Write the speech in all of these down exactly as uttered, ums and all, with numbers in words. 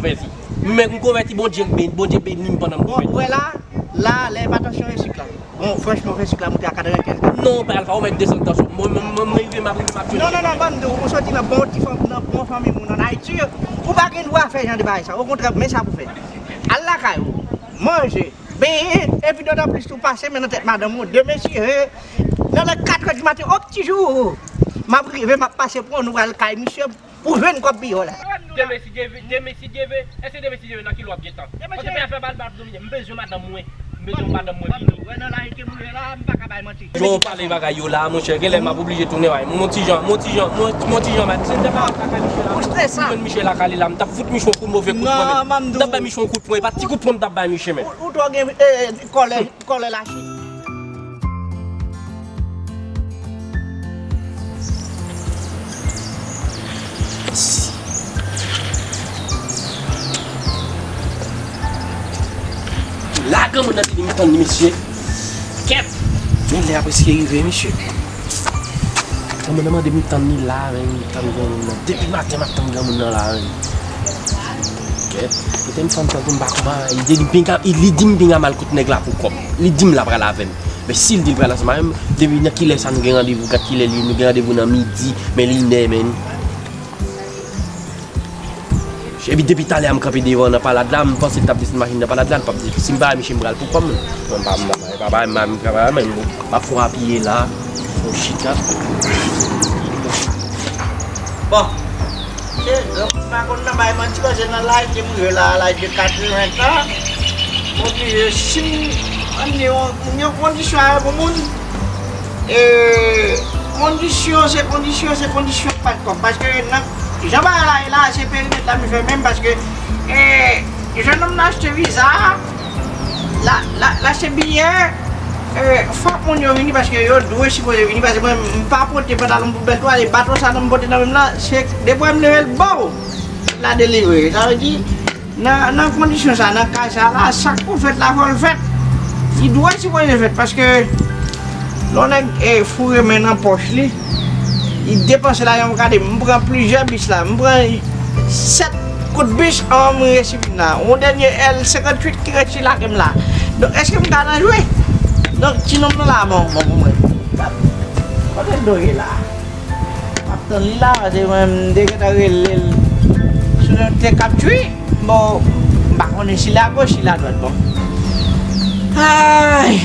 Konvèti. Men m konvèti, Bondye beni, Bondye beni m pandan m konvèti. Bon, wè la, la, lè pa tansyon e sik la. Bon, franchman, fè sik la moute a katrevenkenz. Non, Pè Alfa, ou mèt desann tansyon. Mwen, mwen, mwen, mwen rive, m ap rive, m ap Non, non, non, ban m di w, ou soti nan bon ti fanm, nan bon fanmi moun ann Ayiti, ou pa gen dwa fè jan de bagay sa. Okontrè, men sa pou fè. Al lakay ou, manje, benyen, epi dotan plis tou pase men nan tèt madanm ou, demen si, nan lè katrè di maten, ok, ti jou, m ap rive, m ap pase pran nou pral kay misye, pou jwenn kòb piyò la. Demen si Dye ve, demen si Dye ve, èske demen si Dye ve nan kilo w ap gentan? Paske pè a fè bal, bal domine. M bezwen madanm mwen. M bezwen madanm mwen vini. Wè nan la ete mwen la, m pa ka bay manti. Jan w pale bagay yo la, monchè, genlè m ap oblije tounen bay. Mon ti jan, mon ti jan, mon, mon ti jan, si m te ka lakay Michel la, m jwenn Michel lakay li la, m t ap fout Michel yon kout move kout pwen. M t ap bay Michel yon kout pwen, e pa ti kout pwen m t ap bay Michel, men. Ou twò gen, eh, kòlè. Kòlè lachit. La granmoun nan te di m tann li, mesye. Kèt! Men lè a prèske rive, mesye. Granmoun nan mande m tann li la, men m tann granmoun nan. Depi maten, m ap tann granmoun nan la, men. Kèt, kote m fanm tande m pa konprann. Li di m pinga, li di m pinga m al kot nèg la pou kòb. Li di m l ap pral avè m. Men si l di l pral ansanm avè m, depi nan kilè sa nou gen randevou, gad kilè li ye, nou gen randevou nan midi, men li nè, men. Epi depi talè a m kanpe devan nan palad la, m panse l t ap desann machin nan palad la, l p ap desann. Si m pa misye m pral pou kòm. Mwen m pa, m pa, m pa, m pa, m pa, m pa, m pa, m ap fè w apiye la, fè w chita. Bon, se, m pa konn nan bay manti, paske nan laj de m rive la, laj de katreven tan, m oblije, si m anni yon, yon kondisyon a pou moun, e, kondisyon, se kondisyon, se kondisyon pa t kòb. Paske nan, jan bagay la ye la, se perimèt la m fè menm, paske, e, jennonm nan achte viza a, la, la, l achte biyè, e, fòk moun yo vini, paske yo dwe sipoze vini, paske mwen, m pa pote pantalon m pou bèl twal, e baton sa non m pote nan men m lan, se depi m leve l, bow, la delivre. Sa vle di, Nan, nan kondisyon sa, nan ka sa la, sa k pou fèt la, fò l fèt. Li dwe sipoze fèt, paske lè yon nèg, e, foure men nan pòch li, li depanse lajan pou gade. M pran plizyè bis la, m pran sèt kout bis anvan m resi vin la. Yon dènye L senkantuit ki resi lage m la. Donk, èske m ka nan jwe? Donk, ti nonm nan la, bon, bon, bon, mwen. Kote l dwe la? M ap tann li la, paske mwen, m te gentan rele l sou yon te k ap jwi. Bon, m pa konnen si l agoch, si l adwat, bon. Ay!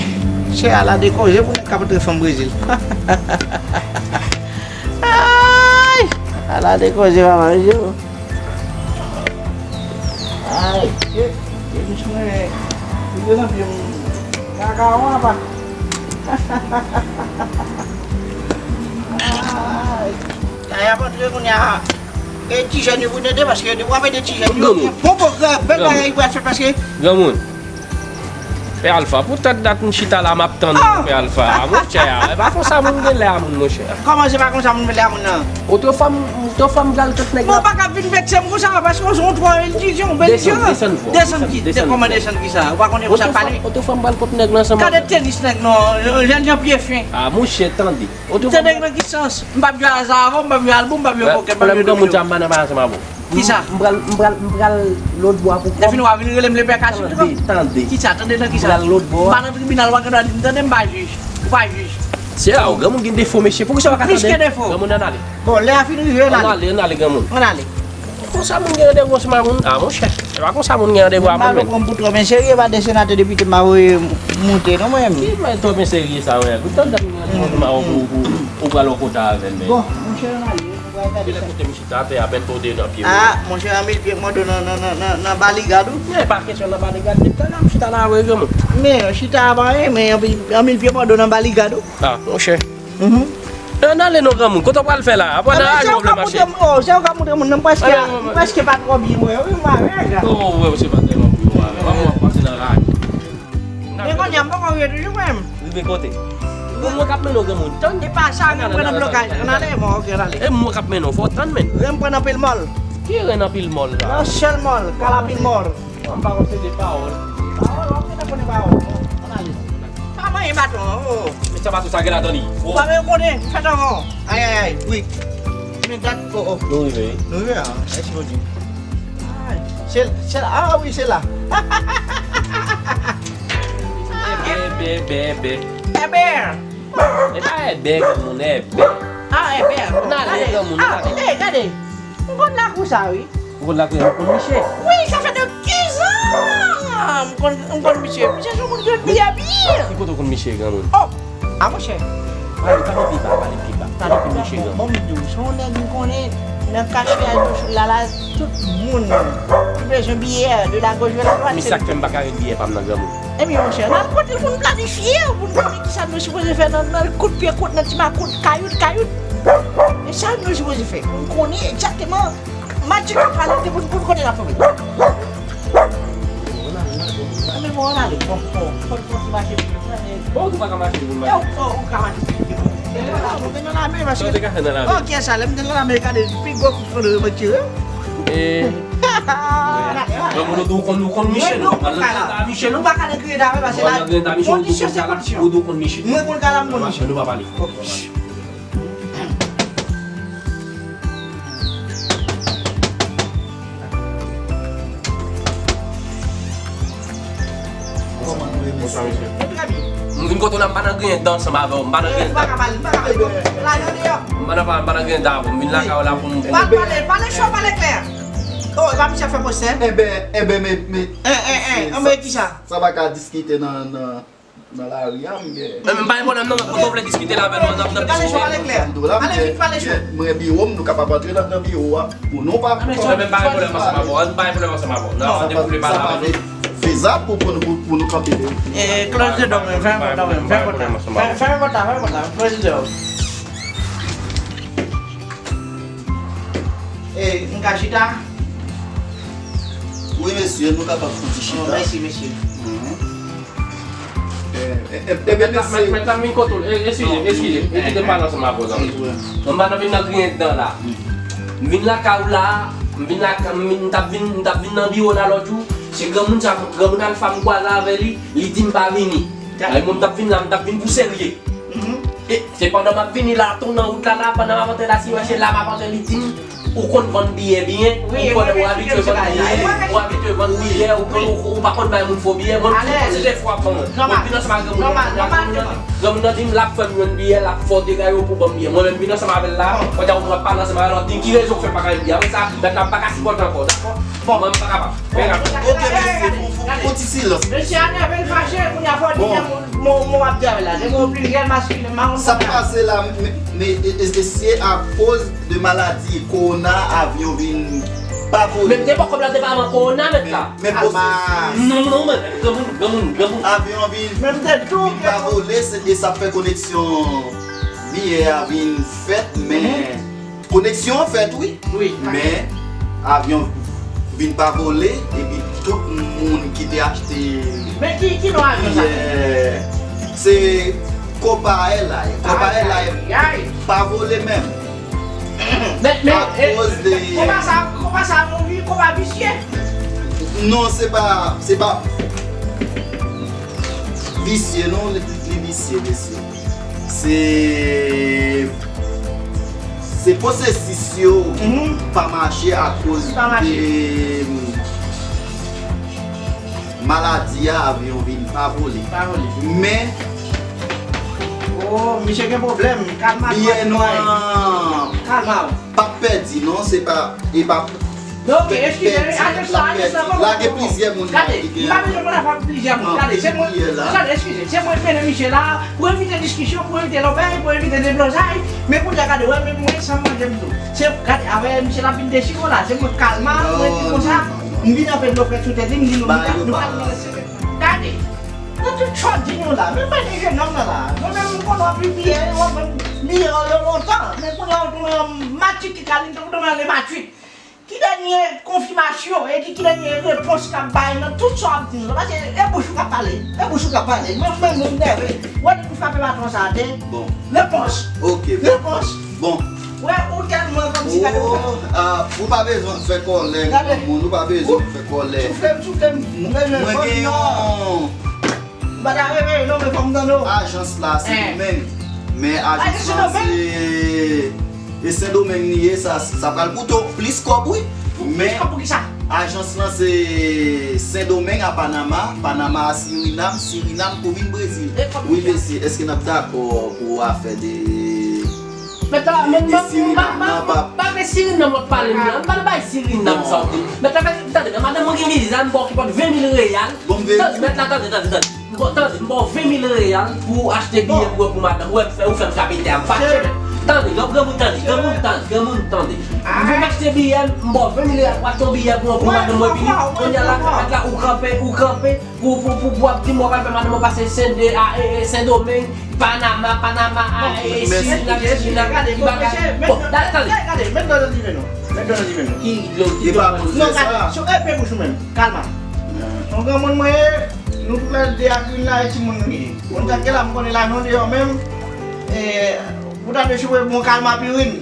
Se ala de koze pou nèg k ap antre fanm Brezil. Ay! Ala de koze, papa, mesye. Ay, e, e, misye, li prezante m kaka, apa. Ay. Sa y ap antre kounye a. E ti jèn yo pou n ede, paske depi w ap ede ti jèn yo, bon pwogrè, bèl bagay ki pral fèt, paske Granmoun. Pè Alfa, pou tèt dat m chita la, m ap tann ou, Pè Alfa. A, monchè, a, e pa konsa moun gen lè a moun, monchè. Kòman se pa konsa moun gen lè a moun nan? Otofanm, otofanm pral kot nèg la. Bon, ou pa ka vin vekse m konsa, paske w se yon twò entizyon, ou belizeran. Desann, desann vwa. Desann ki, kòman desann ki sa? Ou pa konnen konsa pale? Otofanm pral kot nèg la ansanm. Gade tenis nèg non, jan l gen pye fen. A, monchè, tande. Tande nan ki sans? M p ap jwe aza avè w, m p ap jwe albou, m p ap jwe pokè, m p ap jwe domino. Pwoblèm granmoun sa, m pa nan bagay ansanm avè w. Kisa? M pral, m pral, m pral lòtbò a pou kòm. Lè fini w a vin rele m le pè Kasit. Tande, tande. Kisa? Tande nan kisa? M pral lòtbò a. M pa nan tribinal, w a gen dwa di m tande, m pa jij. Ou pa jij. Se la ou granmoun gen defo, mesye. Poukisa w pa ka tande? Plis ke defo. Granmoun, ann ale. Bon, lè a fin rive, ann ale. Ann ale, ann ale, granmoun. Ann ale. Konsa moun gen randevou ansanm ak moun? A, monchè. E pa konsa moun gen randevou ak moun, menm. M pa pran pou twòp enserye, pa de senatè depite m a voye moute, non, mwen menm. Ki bagay twòp enserye sa, mwen? Ou tande m gen randevou ansanm ak ou, ou, ou pral okota avè m, men. Bon, monchè, ann ale. Kilè kote m chita, atè a bèl pote nan pye mwen. A, monchè, anmil pye mòdo nan, nan, nan, nan, nan baligad ou. Men, pa kesyon nan baligad, depi talè a m chita la, vre, granmoun. Men, chita a pa anyen, men anmil, anmil pye mòdo nan baligad ou. A, monchè. Mhm. Ann ale non, granmoun, kote w pral fè la? Apre nan raje w vle mache. Se ou k ap montre moun, non, m prèske, m prèske pa twò byen wè, wi, m avèg. O, wè, se pa tèlman byen wè, mwen, m ap pase nan raje. Men kounye a, m poko rive toujou, mwen. Rive kote? Bon, mwen k ap mennen w, granmoun. Tann. E pa sa, men m pran nan blokaj. Ann ale, bon, ok, ann ale. E mwen k ap mennen w, fò w tann, men. Ren m pran anpil mòl. Ki ren anpil mòl la? Yon sèl mòl, kalapin mòl. Mwen pa posede pawòl. Pawòl, w ap gentan konnen pawòl. Ann ale. Pa manyen baton an, o. Men sa baton sa gen ladan li? O. Ou pa menm konnen, fèt anvan. Ay, ay, ay, wi. Men dat, o, o. Nou rive, wi. Nou rive, a. Mèsi, Bondye. Ay. Se, se la. Ah wi, se la. Èbè, èbè, èbè, èbè. Èbè. E pa èbè, granmoun, èbè. Ah, èbè. N ale, granmoun, n ale. Ah, eh, gade. M konn lakou sa, wi. Ou konn lakou, ou konn Miche? Wi, sa fè de kenz an. M konn, m konn Miche. Miche se yon moun ki konn biyè byen. Ki kote ou konn Miche, granmoun? Oh, a monchè. Pale, pale pi ba, pale pi ba. Pale pi Miche, granmoun. Bon, m di w, se yon nèg m konnen nan katye a Jochul la, la, tout moun ki bezwen biyè de la gauche, de la droite. Men sa k fè m pa ka ret biyè pa m nan, granmoun. Ebyen, monchè, n al kote l pou n planifye, pou n konnen kisa nou sipoze fè nan, nan kout pye, kout nan ti makout, kayout, kayout. E sa nou sipoze fè. Pou n konnen egzakteman match ki pral antre pou n, pou n konnen n ap tonbe. Anben, bon, ann ale. Bon, bon, fò n kontinye mache pou nou fè, men. Bon, ou tou pa ka mache pou nou mache. Ou, ou, ou ka mache. Ou te nan lame, mache. Sa w te ka fè nan lame? Ok, sa, lè m te nan lame, gade, pi gwo kout konnen yo mwen tire. E, granmoun, ou di w konn, ou konn Miche, non? Al nan Granda Miche, non? Ou pa ka nan Granda, paske la, kondisyon se kondisyon. Ou di w konn Miche. Mwen konn ka la, m konn Miche. Nou pa pale. Ok. Kòman nou ye, mesye? M vin kote w la, m pa nan griyen dan ansanm avè w, m pa nan griyen dan. M pa nan, m pa nan griyen dan avè w, m vin lakay w la pou m, pou m. Pale, pale cho, pale klè. Oh, e pa misye ap fè pwosè? Enben, enben, men, men. Eh, eh, eh, anmwe kisa? Sa pa ka diskite nan, nan, nan lari a, m gen. Eh, men pa gen pwoblèm non, men kote w vle diskite la avè nou, n ap, n ap diskite. Pale cho, pale klè. Pale vit, pale cho. Mwen, biwo m, nou kapab antre nan, nan biwo a. Pou nou pa. Anben, pa gen pwoblèm ansanm avè w, ann pa gen pwoblèm ansanm avè w. Nan, depi w vle pale avè nou. Fezab pou, pou, pou, pou nou kanpe. Eh, close the door, men, fèmen pòt la, men, fèmen pòt la. Fèmen pòt la, fèmen pòt la, close the door. Eh, m ka chita? Wi, mesye, nou kapab fouti chita. Oh, mèsi, mesye. Mhm. Eh, eh, eh, eh, ben, mesye. Mèt la, mèt la, m vin kote w. Eh, eskize, eskize. Eskize, m pale ansanm avè w, zanmi. Mwen pa nan vin nan griyen dan la. M vin lakay ou la, m vin lakay, m vin, m t ap vin, m t ap vin nan biwo la lòt jou. Se granmoun sa, granmoun Alfa m kwaze avè li, li di m pa vini. Ay, mwen m t ap vin la, m t ap vin pou serye. Mhm. E, se pandan m ap vini la, tou nan wout la, la, pandan m ap antre la, si mèche la, m ap antre, li di m, ou konn vann biyè byen, ou konn, ou abitye vann biyè, ou abitye vann biyè, ou konn, ou, ou pa konn bay moun fo biyè, mwen, se, se fo ap ban mwen. Mwen vin ansanm ak granmoun nan, granmoun nan di m l ap fè m jwenn biyè, l ap fè w degay yo pou ban m biyè. Mwen menm vin ansanm avè l la, pandan w ap pale ansanm avè l, w ap di m ki rezon k fè m pa ka jwenn biyè. Apre sa, mèt la m pa ka sipòte ankò, dakò? Bon, mwen pa kapab. Bon, ok, mesye, fon, fon, fon ti silans. Mesye a nève, l fache, kounye a fò di bon, mo, mo w ap di avè l la. Se mo pliryèl maskilen, m pa konn sa k pase la, men, men, e, e, e se akoz de maladi kowona avyon vin pa vole. Men m te poko blan te pa avan kowona, mèt la. Men, men pose. Non, non, men, granmoun, granmoun, granmoun. Avyon vin, vin pa vole, se, e sa fè koneksyon biyè a vin fèt, men. Koneksyon an fèt, wi. Wi. Men, avyon vin pa vole, epi tout moun ki te achte. Men ki, ki non avyon sa? Biyè, se Copa Airlines. Copa Airlines pa vole menm. Men, men, akoz de konpa sa, konpa sa, yon vi, konpa visye. Non, se pa, se pa visye, non, li, li visye, mesye. Se, se pwosesis yo pa mache akoz de maladi a, avyon vin pa vole. Pa vole. Men, oh, misye gen pwoblèm. Kalma, biyè nou an kalma. P ap pèdi, non, se pa, e p ap Men ok, eskize, ajans la, ajans la, kòman, kòman? Gade, m pa bezwen pran afè plizyè moun. Gade, se mwen, gade, eskize, se mwen ki mennen misye la, pou evite diskisyon, pou evite lòbèy, pou evite deblozay. Men kounye a, gade, wè, men mwen, san manje m tou. Se, gade, avè misye la vin dechire la, se mwen kalma, mwen di konsa, m vin avè dlo frèt sou tèt li, m di nou, nou pa, nou pa vin resevè. Gade, nan tout sa w di nou la, men pa de jennonm nan la. Mwen menm, m konnen w ap biyè, w ap biyè lontan. Men kounye a, w tounen yon matwit ki kalin, tankou w tounen yon matwit. Ki dènye konfimasyon, e ki, ki dènye repons k ap bay nan tout sa w ap di nou? Paske e bouch ou k ap pale, e bouch ou k ap pale. Mwen, mwen, mwen nève. Wè, depi w frape patwon sa atè. Bon. Repons. Ok. Repons. Bon. Wè, ou tèlman kòmsi gade ou. Oh, ah, ou pa bezwen fè kòlè, granmoun, ou pa bezwen fè kòlè. Soufle m, soufle m. Mwen gen yon M pa ta reve non, men fò m tande w. Ajans la, se nou menm. Men ajans lan, se, e Sendomeng li ye, sa, sa pral koute w plis kòb, wi. Men, plis kòb pou kisa? Ajans lan se Sendomeng a Panama, Panama a Sirinam, Sirinam komine Brezil. Wi mesye, èske n ap dakò pou afè de Mèt la, mèt, mèt, mèt, mèt, mèt, mèt, mèt, Sirinam w ap pale m nan. M pa nan bay Sirinam sa w di. Mèt la, tande, nan madanm mwen gen vizaj, m ba w ki pòt ven mil reyal. Tande, mèt la, tande, tande, tande. M ba w, tande, m ba w ven mil reyal pou w achte biyè pou, pou madanm. Ou wè m fè, ou fè m kape tè a, m fache. Tande, granmoun, tande, granmoun, tande, granmoun, tande. M vin achte biyè, m ba w ven mil reyal pou achte yon biyè pou, pou madanm mwen vini. Kounye a la, mèt la, ou kanpe, ou kanpe. Pou, pou, pou, pou ap di m w ap al fè madanm ou pase Sen, e, a, e, e, Sendomeng, Panama, Panama, a, e, e, Sirinam, Sirinam, Kiba, bon, tande. Gade, gade, met dlo nan diven nou. Met dlo nan diven nou. Ki dlo, ki dlo? Non, gade, sou epe bouch ou menm. Kalma. Yon granmoun mwen ye, nou tout lè de ak Rin la, e timoun nou ye. Bon, tanke la, m konnen lajan deyò menm, e, pou ta de chouwe bon Kalma Pirin.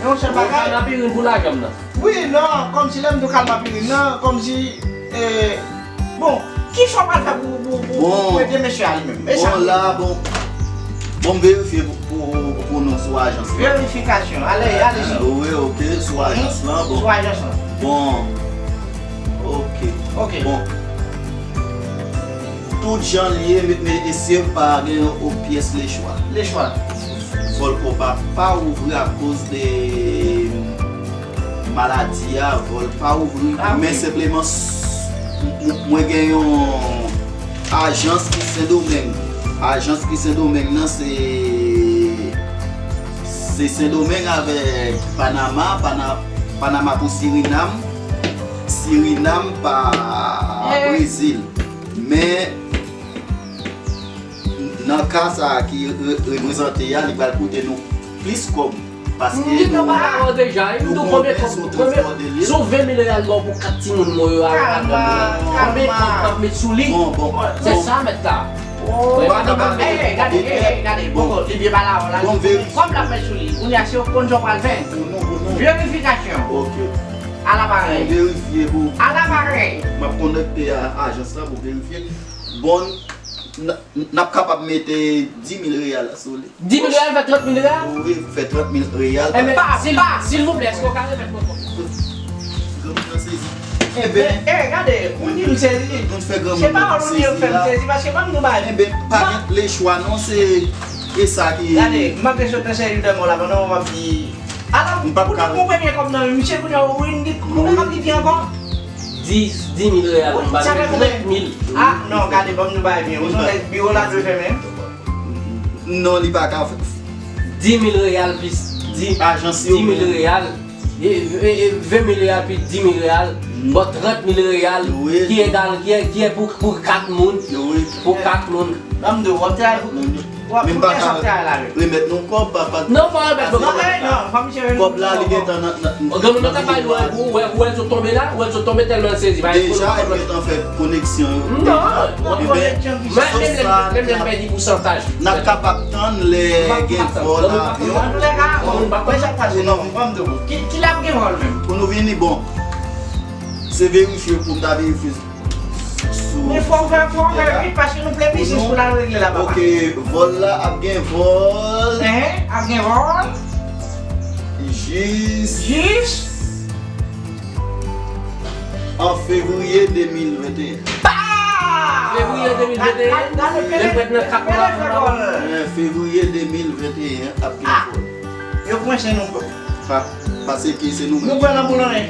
Yon sèl bagay. Kalma Pirin pou lajan m nan. Wi, non, kòmsi lè m di w Kalma Pirin nan, kòmsi, e, bon, kisa w pral fè pou, pou, pou, pou ede mesye a li menm? E sa. Bon, la, bon, bon, m verifye pou, pou, pou nou sou ajans lan. Verifikasyon. Ale, ale. Wi, ok, sou ajans lan, bon. Sou ajans lan. Bon, ok. Ok. Bon. Tout jan l ye, me, me, mesye, pa gen yon pyès lechwa. Lechwa. Vòlkò pa, pa ouvri akoz de maladi a, vòl pa ouvri, men senpleman, s-, m-, mwen gen yon ajans ki Sendomeng. Ajans ki Sendomeng nan se, se Sendomeng avèk Panama, Pana-, Panama pou Sirinam, Sirinam pa Brezil. Men, nan ka sa a ki re-, reprezante a, li pral koute nou plis kòb. Paske nou, nou konnen se yon transfè de lil. Si w ven mil reyal ba w pou kat timoun mwen yo a, konbyen kòb m ap met sou li? Bon, bon, se sa, mèt la. Bon, gade, gade, gade, bon, li byen pale avè w la. Kòb l ap met sou li. Kounye a, se w konn jan w pral fè. Verifikasyon. Ok. Alaparèy. Verifye pou. Alaparèy. M ap konekte a ajans la pou verifye. Bon, n-, n-, n ap kapab mete dis mil reyal sou li. Dis mil reyal fè trant mil reyal? Wi, fè trant mil reyal. Enben, pa, sil, pa, silvouplè, èske w ka remèt mwen kòb? Granmoun nan sezi. Enben, e, e, gade, ou di m sezi. Nou fè granmoun nan sezi la. Se pawòl ou di yo fè m sezi, paske ban m nou bagay. Enben, pa gen lechwa non, se, e sa ki. Gade, m ap sot nan sezi dèmò la, pandan w ap di. Alò, pou nou pran premye kòb nan men misye, kounye a ou vin di, nou pa kab di ankò? Dis, dis mil reyal, m ba nou trant mil. Ah, non, gade, ban m nou bagay byen. Ou sonje biwo la dwe fèmen. Non, li pa ka fè. Dis mil reyal plis dis, dis mil reyal, e, e, e, ven mil reyal plis dis mil reyal, bon, trant mil reyal, ki egal, ki e, ki e pou, pou kat moun, pou kat moun. Ban m di w, w ap travay pou, w ap pou kè sa w travay la, wi. Remèt nou kòb, papa. Non, pa remèt nou kòb. Non, non, fò misye remèt nou kòb la, li gentan nan, nan, granmoun nan ta pale, ou wè, ou wè, ou wè l sot tonbe la, ou wè l sot tonbe tèlman l sezi. Deja, li gentan fè koneksyon yo. Non, koneksyon ki sa. Menm lè m pèdi pousantaj. N ap kapab tann lè gen vòl avyon. Antouka, bon, mwen sa k pase non, ban m di w. Ki, ki lè ap gen vòl menm? Pou nou vini, bon. Se verifye pou m ta verifye sou. Men fò w fè, fò w fè vit, paske nou plen biznis pou n al regle la, papa. Ok, vòl la ap gen vòl. Hein? Ap gen vòl? Jis. Jis. An fevriye de mil venteyen. Pa! Fevriye de mil venteyen? Lè m prèt nan kat mwa la. Fevriye de mil venteyen ap gen vòl. Yo kwense nou. Pa, paske se nou menm. Nou pran nan boul anlè.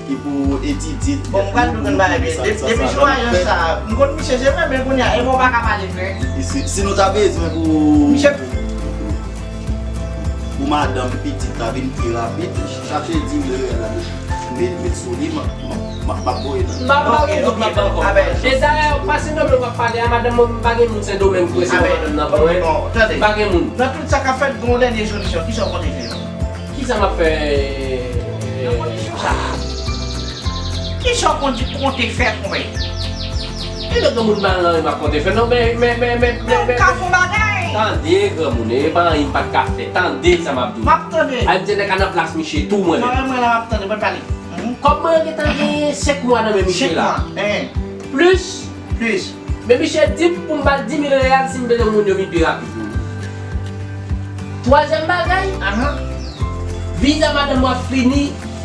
Ki pou etidye. Bon, m pral di w yon bagay, men depi sou ajans sa, m konn misye se vre, men kounye a, e bon, w pa ka pale vre. Si, si nou ta bezwen pou, pou madanm, pitit la vin pi rapid, chache dis mil reyal la, met, met sou li, m, m, m, m ap voye nan. M pa, m pa gen tout bib ankò. E dayè, pase nan men w ap pale a, madanm mwen, m pa gen moun Sendomeng pou resevwa madanm nan, pa mwen. M pa gen moun. Nan tout sa k ap fèt, gen yon dènye solisyon. Kisa w konte fè? Kisa m ap fè? Nan kondisyon sa a. Kisa w konte, konte fè, konpè? E lè granmoun pa nan anyen m ap konte fè, non, men, men, men, men, men, men, men. Ou ka fè yon bagay. Tande, granmoun, e pa anyen m pa t ka fè. Tande sa m ap di w. M ap tande. Ay, m te nèk a nan plas misye tou, mwen menm. Mwen, mwen la, m ap tande, mwen pale. Kòm mwen gentan genyen senk mwa nan men misye la. Senk mwa, hein. Plis. Plis. Men misye di m pou m ba l dis mil reyal si m bezwen moun yo vin pi rapid. Twazyèm bagay, viza madanm mwen ap fini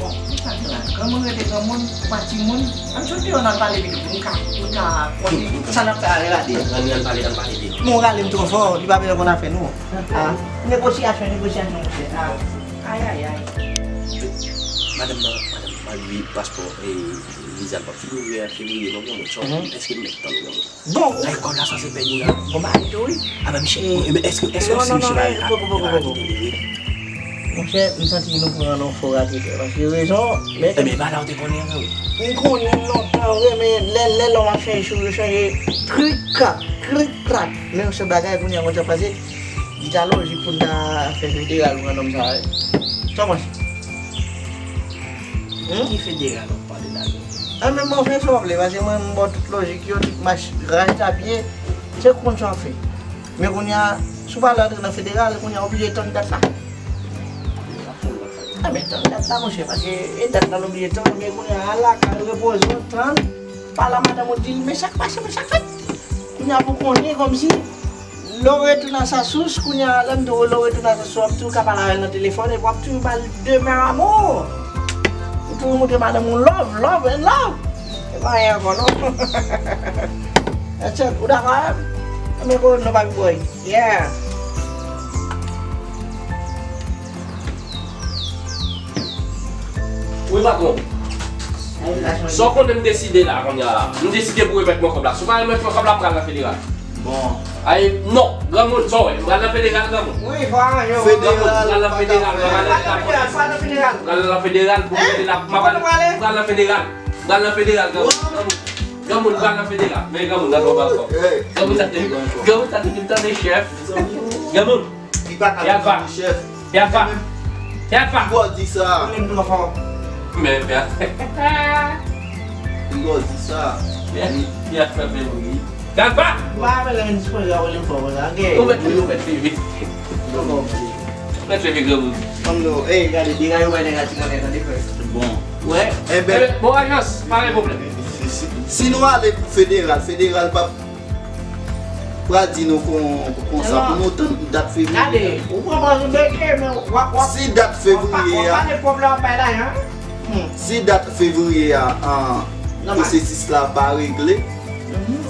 Bon, sa gen la. Granmoun rete granmoun, ou pa timoun. Ann sot deyò, ann al pale pito pou nou ka, pou nou ka konnen sa n ap fè a, rale. Ann, ann pale, ann pale pito. Bon, rale m twò fò, li pa bezwen konn afè nou. Ah, negosyasyon, negosyasyon, monchè. Ah, ay, ay, ay. Madanm nan, madanm, malgre paspò, e, viza l p ap fin ouvè an fevriye non, granmoun. So, èske n mèt tann, granmoun? Bon, ay, kòb la sanse pèdi la. Bon, ba, tou, wi. A, ba, miche, e, men èske, èske si miche pa, pa kite li, wi? Monchè, m santi nou pran nan fo raketè, paske rezon, men e, men ba la ou te konnen an, wi. M konnen l lontan, wi, men lè, lè lòm ap chanje chou, yo chanje krik krak, krik krak. Men yon sèl bagay, kounye a, mwen te panse, li ta lojik pou n ta fè federal pran nonm sa, wi. Sa w panse? Hmm? Ki federal w ap pale la menm? A, men bon, fè sa w vle, paske mwen, m ba w tout lojik yo, tout mach, raj a pye, se konn sa w fè. Men kounye a, si w pa antre nan federal, kounye a, w oblije tann dat la. A, men tann dat la, monchè, paske e dat la n oblije tann, men kounye a, al lakay, repoze w, tann, pale a madanm ou, di l, men sa k pase, men sa k fèt. Kounye a, pou konnen, kòmsi, lè w retounen a sa sous, kounye a, lè m di w lè w retounen a sa sous, w ap toujou ka pale avè l nan telefòn, epi w ap toujou ba l de men amou. Ou toujou montre madanm ou love, love and love. E pa anyen ankò, non. That's it. Ou dakò avè m? Anben, go, nou pa pi boy. Yeah. Wi, patwon. Sa w konnen m deside la, kounye a la. M deside pou remèt mwen kòb la. Si w pa remèt mwen kòb la, m pral nan federal. Bon. Ay, non, granmoun, sa w wè, m pral nan federal, granmoun. Wi, fò aranje w. Granmoun, m pral nan federal, m pral nan federal. M pral nan federal, m pral nan federal, m pral nan federal, granmoun. Granmoun, granmoun, m pral nan federal. Men granmoun, gade w pral fò. Granmoun sa te, granmoun sa te vin tande chèf. Granmoun. Li pa ka vin tande chèf. Yalfa. Yalfa. Yalfa. Ki bò di sa? Men, men. Ki bò di sa? Yalfa fè m ri. Gad pa! M pa avè lè m dispoze a wè l fò konsa, ok? Ou mèt leve, ou mèt leve. Ou mèt leve, granmoun. Kòm nou, ey, gade, dega yo bay nèg a ti monnen, tande, frè. Bon. Wè. Enben, bon, ajans, pa gen pwoblèm. Si, si, si nou ale pou federal, federal p ap pral di nou kon, konsa pou nou tann dat fevriye. Gade, ou pran pòz ou beke, men w ap, w ap, si dat fevriye a, w ap pale pwòp la, w ap bay lajan. Si dat fevriye a, an, pwosesis la pa regle,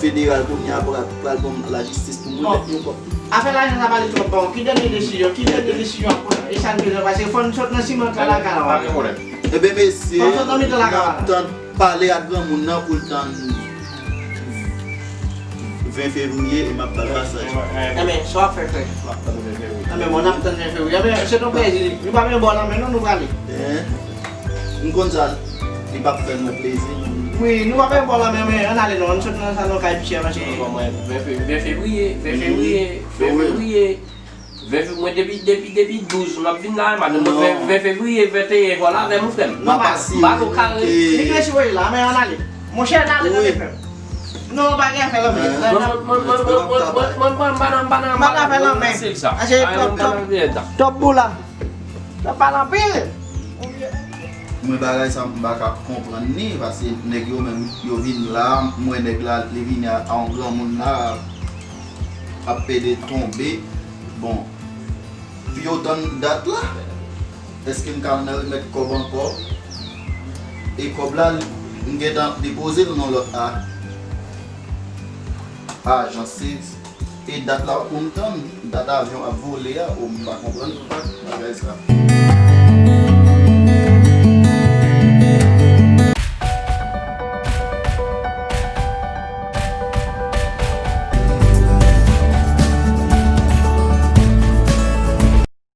federal kounye a pral, pral ban m lajistis pou m remèt nou kòb. Afè lajan sa pale twòp, bon, ki dènye desizyon, ki dènye desizyon ap pran? E sa n bezwen, paske fò n sot nan siman k la lakay la. Pa gen pwoblèm. Ebyen, mesye, n ap tann pale ak granmoun nan pou l tann ven fevriye e m ap ba l pasaj. Enben, sa w ap fè, frè? M ap tann ven fevriye. Enben, bon, n ap tann ven fevriye. Enben, se yon plezi. Nou pa menm bò nan men nou, nou prale. M konn sa, li p ap fè nou plezi. Wi, nou pa menm bò nan men, men ann ale non, ann sot nan salon kay pichè, mache. Bon, mwen, ven fe-, ven fevriye, ven fevriye, ven fevriye. Ven fe-, mwen depi, depi, depi douz, m ap vin la, madanm mwen, ven, ven fevriye, venteyen, vòlò avè m, ou frè m. M ap asire nou ke li gen siwoye la, men ann ale. Monchè, n ale nan lepèp. Non, pa gen afè lanmè. Mwen, mwen, mwen, mwen, mwen, mwen, mwen, mwen, m pa nan, m pa nan, m pa nan, m pa nan fè lanmè. Se sa. Aje, twòp, twòp, twòp boula. Twòp pale anpil. Mwen, bagay sa, m pa ka konprann li, paske nèg yo menm, yo vin la, m wè nèg la, li vini a, a yon granmoun la, ap pede tonbe. Bon, pou yo tann dat la, èske m ka nan remèt kòb ankò? E kòb la, m gentan depoze l nan lòt a, ajans, se, e dat la pou m tann, dat avyon ap vole a, o, m pa konprann bagay sa.